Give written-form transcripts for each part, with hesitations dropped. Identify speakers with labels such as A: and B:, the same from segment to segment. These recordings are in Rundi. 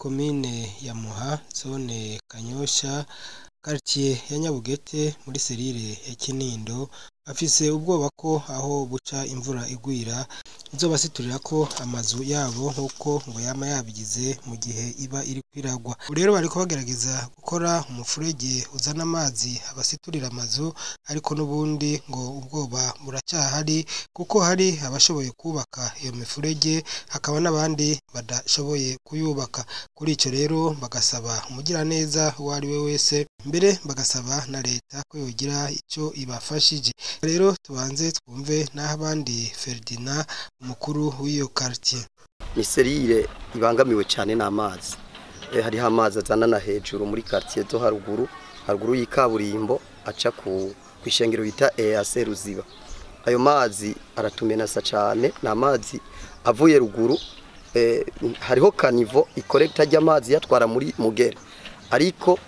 A: komine ya Muha, zone Kanyosha, quartier ya Nyabugete muri serire ya Kinindo, bafise ubwoba ko aho buca imvura igwira izobasiturirako amazu yabo nk'uko ngo yama yabigize mu gihe iba iriko iragwa. Ubu rero bariko bagerageza gukora umufurege uzana amazi abasiturira amazu, ariko n'ubundi ngo ubwoba buracyahari kuko hari abashoboye kubaka iyo mifurege hakaba n'abandi badashoboye kuyubaka. Kuri ico rero bagasaba umugiraneza uwo ari we wese, mbere bagasaba na leta ko yogira ico ibafashije. Rero tubanze twumve n'aho abandi Ferdinand, umukuru w'iyo quartier.
B: Ni serire ibangamiwe cyane n'amazi. Hariho amazi azanana hejuru muri quartier zo haruguru, haruguru y'ikaburimbo aca ku kwishengero bita EAC Ruziba. Ayo mazi aratumenasa cyane, ni amazi avuye ruguru. Hariho caniveau ikorekta ry'amazi yatwara muri Mugere, ariko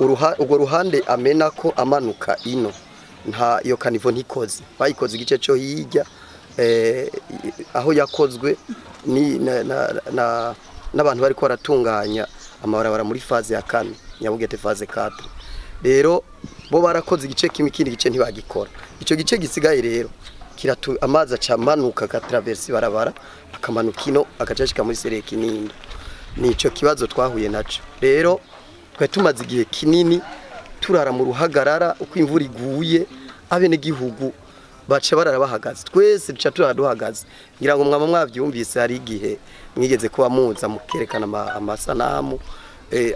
B: urwo ruhande amena ko amanuka ino nta iyo caniveau ntikoze, bayikoze igice cyo hirya, aho yakozwe ni n'abantu bariko baratunganya amabarabara muri phase ya kane, Nyabugete phase 4. Rero bo barakoze igice kimwe, ikindi gice ntibagikora. Ico gice gisigaye rero kiratu amazi acamanuka akatraverse barabara akamanuka ino akacashika muri serire Kinindo. Nico kibazo twahuye naco. Rero twari tumaze igihe kinini turara mu ruhagarara, uko imvura iguye abenegihugu baca barara bahagaze, twese duca turara duhagaze. Ngira ngo mwama mwavyumvise, hari igihe mwigeze kuba muza mukerekana amasanamu,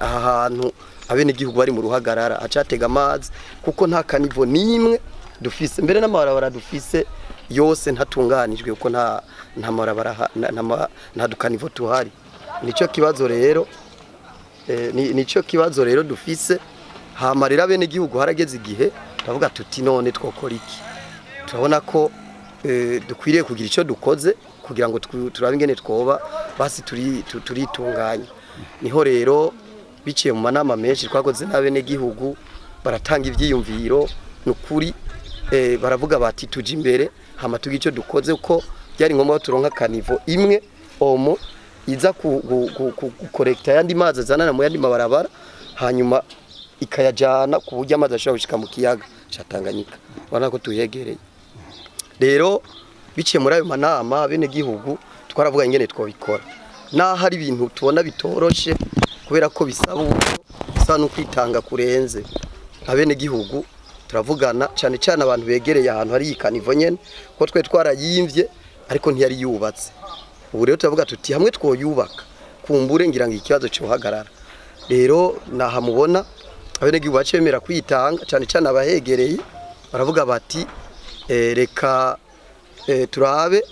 B: aha hantu abenegihugu bari mu ruhagarara acatega amazi kuko nta caniveau nimwe dufise, mbere n'amabarabara dufise yose ntatunganijwe kuko nta mabarabara nta dukaniveau tuhari. Nico kibazo rero, nico kibazo rero dufise. Hama rero abenegihugu harageze igihe turavuga tuti none twokora iki? Turabona ko dukwiriye kugira ico dukoze kugira ngo turabe ingene twoba basi turitunganya. Niho rero biciye mu manama menshi twakoze n'abenegihugu, baratanga ivyiyumviro nukuri, baravuga bati tuje imbere hama tugira ico dukoze, kuko byari ngombwa turonka caniveau imwe omo iza gukorekta yandi mazi azanana mu yandi mabarabara, hanyuma ikayajana ku buryo amazi ashobora gushika mu kiyaga ca Tanganyika. Urabona ko tuhegereye. Rero biciye muri ayo manama abenegihugu twaravuga ingene twobikora, naho hari ibintu tubona bitoroshe kubera ko bisaba uburyo, bisa no kwitanga kurenze. Abenegihugu turavugana cyane cyane abantu begereye ahantu hari caniveau nyene, ko twe twarayimvye ariko ntiyari yubatse. Ubu rero turavuga tuti hamwe twoyubaka kumbure ngira ngo ikibazo cyohagarara. Rero naha mubona abenegihugu bacemera kwitanga, cyane cyane abahegereye baravuga bati reka turabe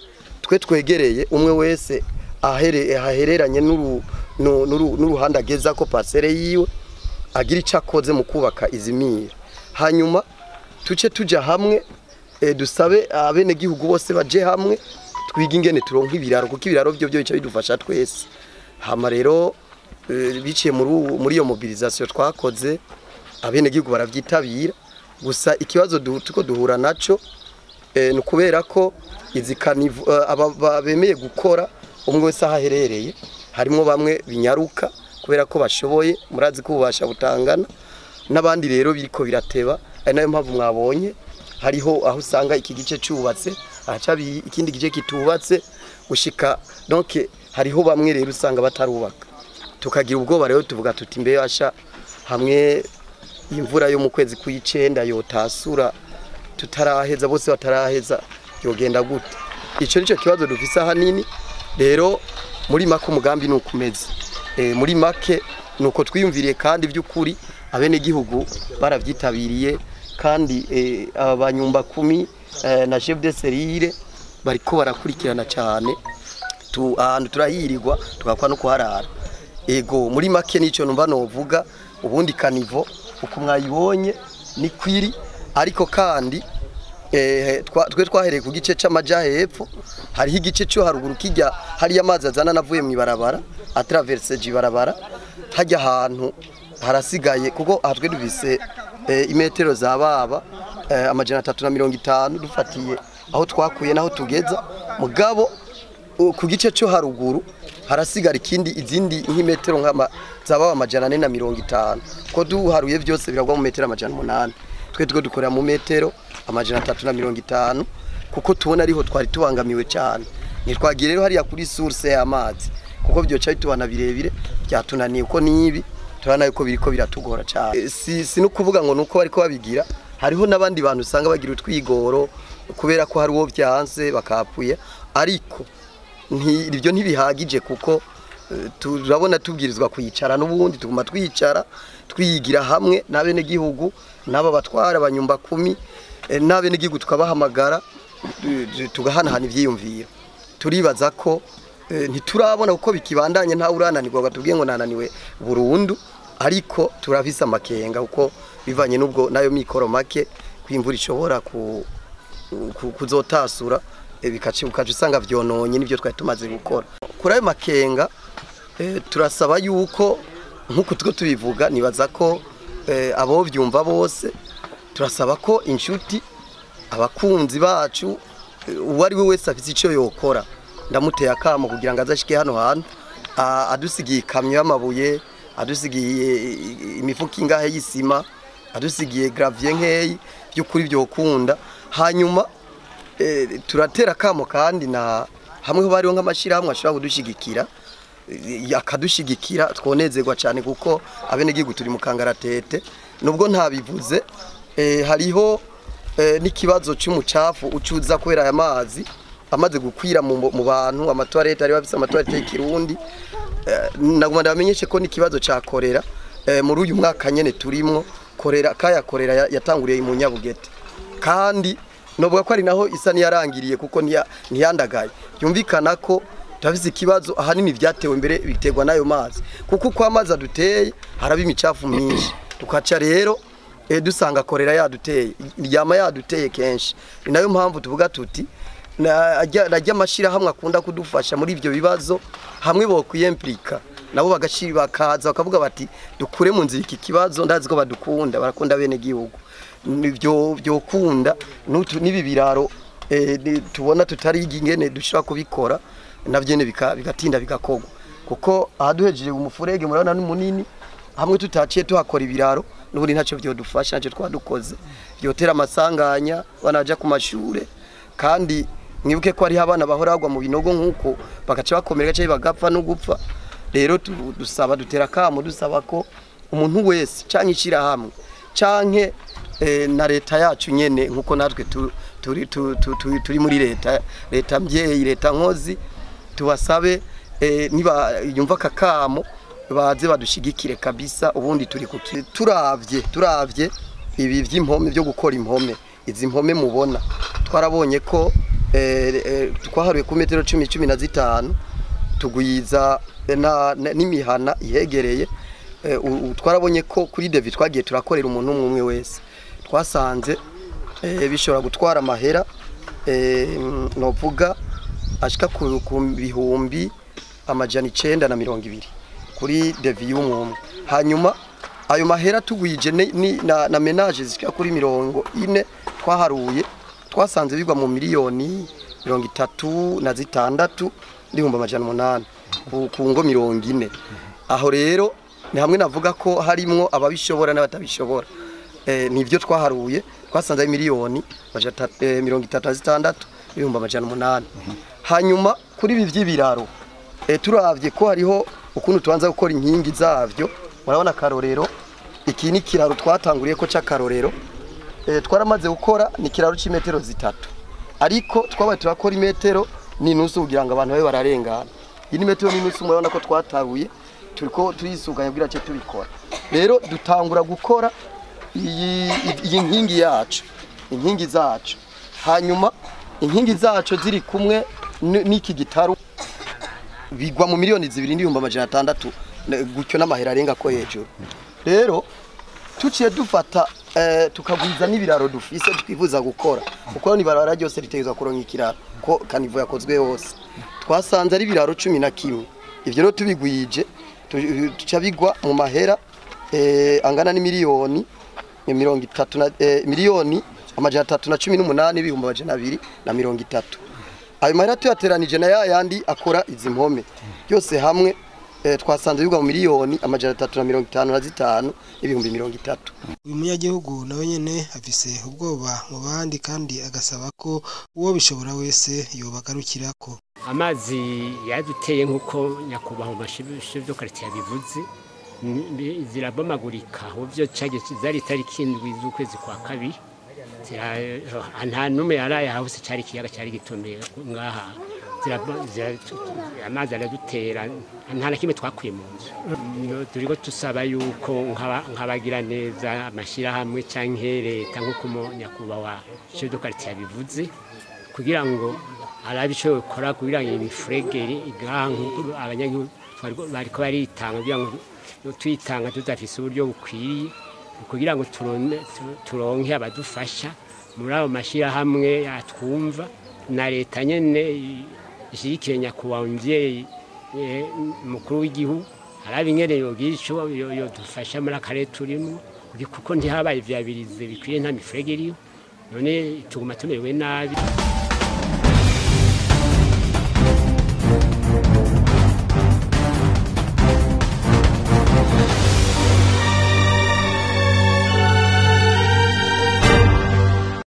B: twe twegereye umwe wese ahereranye n'uruhande ageza ko parcelle yiwe agira ico akoze mu kubaka izimira, hanyuma tuce tuja hamwe, dusabe abenegihugu bose baje hamwe twige ingene turonka ibiraro, kuko ibiraro byo bica bidufasha twese. Hama rero biciye muri iyo mobilisation twakoze abenegihugu baravyitabira. Gusa ikibazo tuko duhura naco ni kubera ko izi caniveau aba bemeye gukora umwe wese ahaherereye, harimo bamwe binyaruka kubera ko bashoboye, murazi ko ububasha butangana, n'abandi rero biriko birateba. Ari nayo mpamvu mwabonye hariho aho usanga iki gice cubatse ahaca ikindi gice kitubatse gushika, donc hariho bamwe rero usanga batarubaka. Tukagira ubwoba rero tuvuga tuti mbe asha hamwe imvura yo mu kwezi kw'icenda yotasura tutaraheza, bose bataraheza, yogenda gute? Ico nico kibazo dufise ahanini. Rero muri make umugambi nukumeze, muri make nuko twiyumviriye, kandi by'ukuri abenegihugu baravyitabiriye, kandi abanyumba kumi na chef de cellule bariko barakurikirana cyane, ahantu turahirirwa tugakwa no kuharara. Ego muri make nico numva novuga. Ubundi caniveau uko mwayibonye ni kwiri, ariko kandi twe twahereye ku gice c'amaja hepfo, hariho igice cyo haruguru kijya hari amazi azana navuye mu ibarabara atraverse ibarabara, hajya ahantu harasigaye kuko aha twe dufise imetero za baba 350 dufatiye aho twakuye naho tugeza. Mugabo ku gice cyo haruguru Harasigara ikindi izindi nk'imetero nk'ama zaba 450, ko duharuye byose biragwa mu metero 800. Twe two dukorera mu metero 350, kuko tubona ariho twari tubangamiwe cyane. Nitwagiye rero hariya kuri source y'amazi, kuko byoca bitubana birebire byatunaniye, uko nibi turabona yuko biriko biratugora cyane. Si no kuvuga ngo nuko bariko babigira, hariho n'abandi bantu usanga bagira utwigoro kubera ko hari uwo byanse bakapuye, ariko ibyo ntibihagije, kuko turabona tubwirizwa kwicara n'ubundi tuguma twicara twigira hamwe n'abene gihugu n'aba batwara abanyumba kumi n'abene gihugu, tukabahamagara tugahanahana ivyiyumviro. Turibaza ko ntiturabona uko bikibandanye, nta urananirwa batubwiye ngo nananiwe burundu, ariko turafise amakenga kuko bivanye n'ubwo nayo mikoro make kwimvura ishobora kuzotasura bikaca usanga vyononye nivyo twari tumaze gukora. Kuri ayo makenga turasaba yuko nkuko tuko tubivuga, nibaza ko abo byumva bose, turasaba ko inshuti abakunzi bacu uwo ari we wese afite icyo yokora, ndamuteye akamo kugira ngo azashike hano hantu adusigiye ikamyo y'amabuye, adusigiye imifuka ingahe y'isima, adusigiye gravier nkeyi, by'ukuri byokunda. Hanyuma turatera akamo kandi na hamwe bariho nk'amashirahamwe ashobora kudushigikira, akadushigikira twonezerwa cyane, kuko abenegihugu turi mu kangaratete. Nubwo ntabivuze, hariho n'ikibazo cy'umucafu ucuza kubera aya mazi amaze gukwira mu bantu, amatoilette ari bafise amatoilette y'ikirundi. Naguma ndabamenyeshe ko n'ikibazo ca korera muri uyu mwaka nyene turimwo, korera kaya korera yatanguriye mu Nyabugete, kandi novuga ko ari naho isa niyarangiriye kuko ntiyandagaye. Byumvikana ko turafise ikibazo ahanini vyatewe mbere biterwa n'ayo mazi, kuko uko amazi aduteye haraba imicafu myinshi, tukaca rero dusanga korera yaduteye, yama yaduteye kenshi. Ni nayo mpamvu tuvuga tuti najya amashirahamwe akunda kudufasha muri ivyo bibazo, hamwe bo kwiyemplika nabo bagashira bakaza bakavuga bati dukure mu nzira iki kibazo, ndazi ko badukunda, barakunda bene gihugu, nivyo byokunda n'ibi biraro tubona tutariga ingene dushobora kubikora, navyo bigatinda bigakogwa, kuko ahaduhejeje umufurege murabona ni munini, hamwe tutaciye tuhakora ibiraro n'ubundi ntacyo byodufasha, ntacyo twadukoze, byotera amasanganya banaja ku mashure. Kandi mwibuke ko hariho abana bahora bagwa mu binogo nkuko bagaca bakomereka cyangwa bagapfa no gupfa. Rero dusaba, dutera akamo dusaba ko umuntu wese canke ishirahamwe canke na leta yacu nyene, nkuko natwe turi muri leta, leta mvyeyi, leta nkozi, tubasabe niba yumva akakamo baze badushigikire kabisa. Ubundi turi kuki turavye ibi vy'impome byo gukora impome, izi mpome mubona twarabonye ko twaharuye ku metero 10 15 tugwiza n'imihana ihegereye. Twarabonye ko kuri devis twagiye turakorera umuntu umwe wese, twasanze bishobora gutwara amahera novuga ashika ku 920,000 kuri devis y'umwe. Hanyuma ayo mahera tugwije na menage zishika kuri 40 twaharuye, twasanze bigwa mu miliyoni 36 n'ibihumbi 800 ku ngo 40. Aho rero ni hamwe navuga ko harimwo ababishobora n'abatabishobora. Nivyo twaharuye, twasanze ari miliyoni 36 n'ibihumbi 800. Hanyuma kuri ibi vy'ibiraro turavye ko hariho ukuntu tubanza gukora inkingi zavyo. Murabona karorero, iki ni kiraro twatanguriye ko c'akarorero, twaramaze gukora ni kiraro c'imetero 3, ariko twabaye turakora imetero n'inusu kugira ngo abantu babe bararengana. Iyi ni metero n'inusu, murabona ko twataruye turiko turisuganya kugira ce tubikora. Rero dutangura gukora iyi nkingi yacu, inkingi zacu. Hanyuma inkingi zacu ziri kumwe n'iki gitaru bigwa mu miliyoni 2 n'ibihumbi 600 gutyo n'amahera arenga ko hejuru. Rero tuciye dufata tukagwiza n'ibiraro dufise twifuza gukora, kuko ni barabara ryose ritegerezwa kuronka ikiraro ko kanivo yakozwe hose. Twasanze ari ibiraro 11. Ivyo rero tubigwije tuca bigwa mu mahera angana n'imiliyoni 30 na miliyoni 318 n'ibihumbi 230. Ayo mahera tuyateranije na yayandi akora izi mpome byose hamwe, twasanze bigwa mu 355,030 000.
A: Uyu munyagihugu nawe nyene afise ubwoba mu bandi, kandi agasaba ko uwo bishobora wese yobagarukirako.
C: Amazi yaduteye nk'uko nyakubahwa chef de quartier yabivuze, zirabomagurika. Uvyo zari tariki 7 z'ukwezi kwa kabiri, nta n'umwe yaraye hose, cari ikiyaga cari gitomeye ngaha. Amazi aradutera, nta na kimwe twakuye mu nzu. Turiko tusaba yuko nk'abagira neza, amashyirahamwe canke leta, nk'uko nyakubahwa chef de quartier yabivuze, kugira ngo arabe ico yokora kugira ngo imifurege igaha, nk'uko abanyagihugu bariko baritanga, kugira ngo twitanga tudafise uburyo bukwiye, kugira ngo turonke abadufasha muri ayo mashyirahamwe atwumva, na leta nyene ishyigikiye nyakubahwa umuvyeyi mukuru w'igihugu, arabe ingene yogira ico yodufasha muri akarere turimwo, kuko ntihabaye ivyabirize bikwiye, nta mifurege iriho, none tuguma tumerewe nabi.